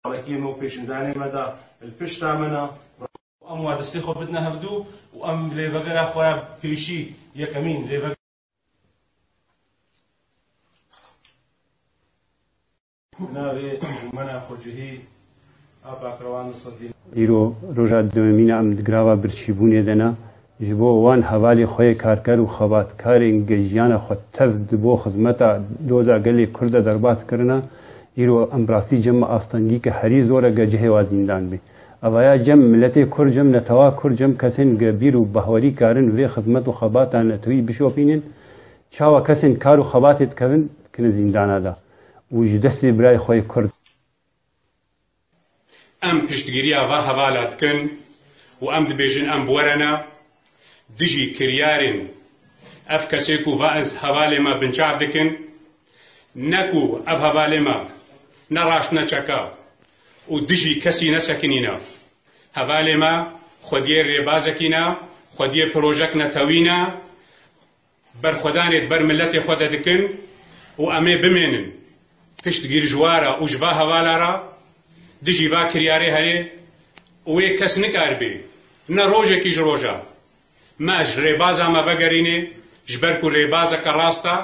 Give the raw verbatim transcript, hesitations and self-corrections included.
Xalekî me û pêşnîdanê me da li pişta me ne. Em wa destê xwe bidine hevdû û em lêvegera xwe ya pêşî, yekemîn lêvegera Navê û mena xwecihî a Pakrewan Nisreddîn. Îro roja duyemîn e, em di girava birçîbûnê de ne. Ji bo wan hevalê xwe yê karker û xebatkarên ku jiyana xwe tev di bo xizmeta doza gelê Kurd de derbas kirine, îro em bi rastî cem me astengî ke herî zor e ge cihê wa zîndan bê. Evaya cem miletê Kurd, cem netewa Kurd, cem kesên ge bîr û bahwerî karin vê xizmet û xebata netewî bişopînin, çawa kesên kar û xebatê dikevin, dikine zîndana de û ji destê birayê xwe yê Kurd. Em piştgiriya va hevala dikin û em dibêjin em bi we re ne, dijî kiryarên ev kesê ku va hevalê me binçav dikin, ne ku ev hevalê me ne raşt ne çeka û dijî kesî nesekinîne. Hevalê me xwediyê rêbazekî ne, xwediyê projek netewî ne, berxwedanê di ber miletê xwe de dikin û em ê bimênin piştgir ji wa re û ji va hevala re, dijî va kiryarê herê û wê kes nikaribe ne rojekî ji roja me ji rêbaza me vegerînê, ji ber ku rêbazeke rast e,